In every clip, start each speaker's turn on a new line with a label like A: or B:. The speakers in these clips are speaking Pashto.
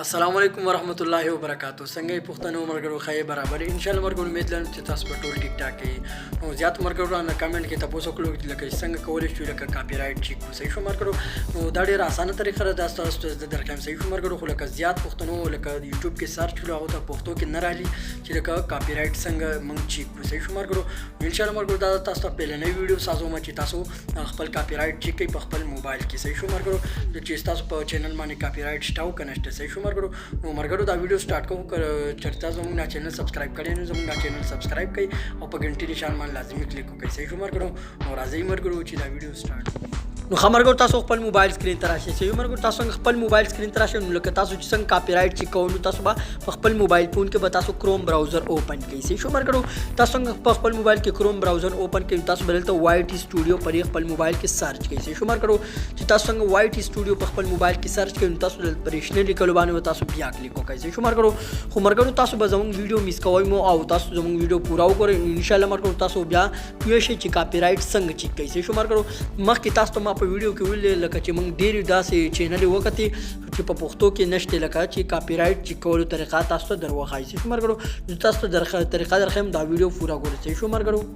A: السلام علیکم ورحمت الله وبرکاتو. څنګه یې پښتنو مرګرو؟ ښه برابر ان شاء الله. مرګرو، امید لرم چې تاسو به ټول ټیک ټاک یې. نو زیات مرګرو رانه کمنټ کې تاسو وکړو چې لکه څنګه کولی شو لکه کاپی رائټ چیک کړو. صحیح شو مرګرو؟ نو دا ډیره اسانه طریقه ده، دا تاسو ته زه درکم. صحیح شو مرګرو؟ خو لکه زیات پښتنو لکه یوټیوب کې سرچ کړو، هغه ته پښتو کې نه رالی چې لکه کاپی رائټ څنګه موږ چیک کړو. صحیح شو مرګرو؟ ان شاء الله مرګرو، دا تاسو ته پیلنۍ ویډیو سازوم چې تاسو خپل کاپی رائټ چیک کړئ په خپل موبایل کې. صحیح شو مرګرو؟ چې تاسو په چینل باندې کاپی رائټ شته او که نشته. صحیح شو مرګرو؟ نو مرګرو، دا ویډیو سٹارټ کوو. که چېرته زموږ دا چینل سبسکرایب کړئ، نو زموږ دا چینل سبسکرایب کړئ او په ګنټي نشان باندې لازمي کلیک وکړئ. صحیح شو مرګرو؟ نو راځئ مرګرو چې دا ویډیو سٹارټ. نو ښه مرګرو، تاسو خپل موبایل سکرین ته راشئ. صحیح مرګرو؟ تاسو خپل موبایل سکرین ته راشئ، نو لکه تاسو چې څنګه کاپی رائټ چیک کوئ، نو تاسو به په خپل موبایل فون کې به تاسو کروم براوزر اوپن کړئ. صحیح شو مرګرو؟ تاسو په خپل موبایل کې کروم براوزر اوپن کړئ، تاسو به دلته وای ټي سټوډیو پر خپل موبایل کې سرچ کړئ. صحیح شو مرګرو؟ چې تاسو څنګه وای ټي سټوډیو په خپل موبایل کې سرچ کړئ، نو تاسو دلته پر شنه لیکلو باندې تاسو بیا کلیک وکړئ. صحیح شو مرګرو؟ خو مرګرو، تاسو به زموږ ویډیو میس کوئ مو او تاسو زموږ ویډیو پورا وګورئ. ان شاء الله مرګرو، تاسو بیا پوه شئ چې کاپی رائټ څنګه چیک کړئ. صحیح شو مرګرو؟ مخکې تاسو ته ما په ویډیو کې ویل لکه چې موږ ډېرې داسې چینلې وکتې چې په پښتو کې نشته، لکه چې کاپی رائټ چیک کولو طریقه تاسو ته در وښایي. صحیح شو مرګرو؟ نو تاسو ته طریقه درښیم، دا ویډیو پوره ګورئ. صحیح شو مرګرو؟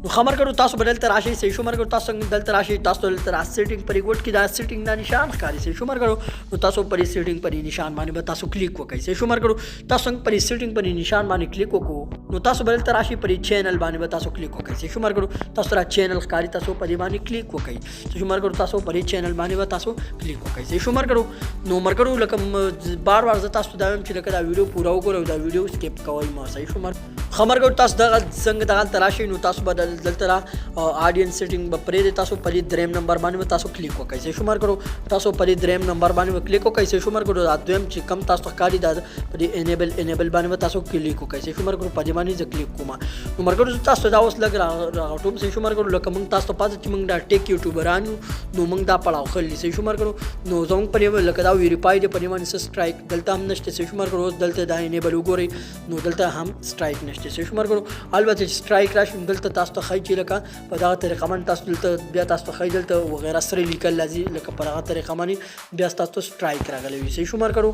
A: نو ښه مرګرو، تاسو به دلته راشئ. صحیح شو مرګرو؟ تاسو دلته راشئ، تاسو دلته را سیټینګ پر ګوټ کې دا سیټینګ دا نشان ښکاري. صحیح شو مرګرو؟ نو تاسو پر سیټینګ پر نشان باندې به تاسو کلیک وکړئ. صحیح شو مرګرو؟ تاسو پر سیټینګ پر نشان باندې کلیک وکړو، نو تاسو به دلته راشئ، پر چینل باندې به تاسو کلیک وکړئ. صحیح شو مرګرو؟ تاسو را چینل ښکاري، تاسو په دې باندې کلیک وکړئ. صحیح شو مرګرو؟ تاسو پر چینل باندې به تاسو کلیک وکړئ. صحیح شو مرګرو؟ نو مرګرو، لکه بار بار زه تاسو ته دا وایم چې لکه دا ویډیو پوره وګورئ او دا ویډیو سکیپ کوئ مه. صحیح شو مرګ؟ ښه مرګرو، تاسو دغه څنګه دغه راشئ، نو تاسو به دلته را آډینس سیټینګ به پرېږدئ، تاسو په دې دریم نمبر باندې به تاسو کلیک وکړئ. صحیح شو مرګرو؟ تاسو په دې دریم نمبر باندې به کلیک وکړئ. صحیح شو مرګرو؟ دا دویم چې کم تاسو ښکاري، دا په دې انیبل باندې به تاسو کلیک وکړئ. صحیح شو مرګرو؟ په دې باندې زه کلیک کوم. نو مرګرو، تاسو دا اوس لږ راغټوم. صحیح شو مرګرو؟ لکه موږ تاسو ته پته چې موږ دا ټیک یوټیوبران یو، نو موږ دا پړاو کښلی. صحیح شو مرګرو؟ نو زموږ په دې لکه دا ویریفای دی، په دې باندې څه سټرایک دلته هم نشته. صحیح شو مرګرو؟ اوس دلته دا انیبل وګورئ، نو دلته هم سټرایک نشته. صحیح شو مرګرو؟ البته چې سټرایک راشي، نو دلته تاسو ته ښایي چې لکه په دغه طریقه باندې تاسو دلته بیا تاسو ته ښایي دلته وغیره سره لیکل راځي، لکه په دغه طریقه باندې بیا تاسو ته سټرایک راغلی وي. صحیح شو مرګرو؟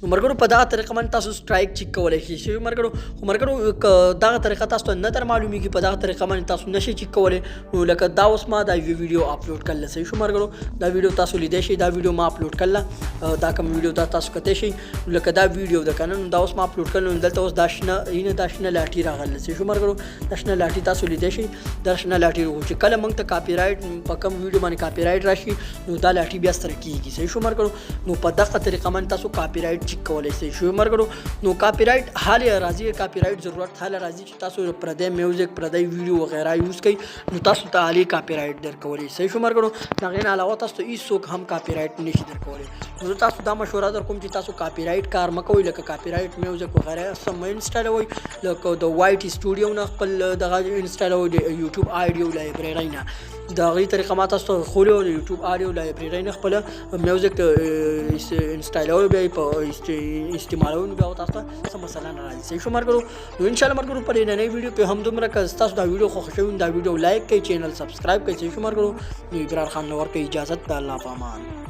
A: نو مرګرو، په دغه طریقه باندې تاسو سټرایک چیک کولی شئ. صحیح مرګرو؟ خو مرګرو، که دغه طریقه تاسو ته نه در معلومیږي، په دغه طریقه باندې تاسو نشئ چیک کولی، نو لکه دا اوس ما دا یو ویډیو اپلوډ کړله. صحیح شو مرګرو؟ دا ویډیو تاسو لیدی شئ، دا ویډیو ما اپلوډ کړله، دا کوم ویډیو دا تاسو کتی شئ، لکه دا ویډیو ده کنه. نو دا اوس ما اپلوډ کړل، نو دلته اوس دا شنه اینه دا شنه لاټي راغله. صحیح شو مرګرو؟ دا شنه لاټي تاسو لیدی شئ، دا شنه لاټي چې کله موږ ته کاپی رائټ په کوم ویډیو باندې کاپی رائټ راشي، نو دا لاټي بیا سره کیږي. صحیح شو مرګرو؟ نو په دغه طریقه باندې تاسو کاپی رائټ چیک کولی شئ. شو مرګرو؟ نو کاپی رائټ حال راځي، کاپی رائټ ضرورت حال راځي چې تاسو پردی میوزیک، پردی ویډیو وغیرہ یوز کړئ، نو تاسو ته عالی کاپی رائټ درکولی. صحیح شو مرګرو؟ د هغې نه علاوه تاسو ته هیڅوک هم کاپی رائټ نشي درکولی. نو زه تاسو دا مشوره در کوم چې تاسو کاپی رائټ کار مه کوئ، لکه کاپی رائټ میوزیک وغیرہ سم مه انسټالوئ، لکه د وای ټي سټوډیو نه خپل دغه انسټالوئ، د یوټیوب آډیو لایبرري نه. د هغې طریقه ما تاسو ته ښوولې وه، د یوټیوب آډیو لایبرري نه خپله میوزیک انسټالوئ، بیا یې په استعمالوئ، نو بیا تاسو ته څه مسله نه راځي. صحیح شو مرګرو؟ نو انشاءالله مرګرو، په دې ننۍ ویډیو کې هم دومره. که ستاسو دا ویډیو خوښ شوی، دا ویډیو لایک کړئ، چینل سبسکرایب کړئ. صحیح شو مرګرو؟ نو ابرار خان له ورکړئ اجازت، د الله په امان.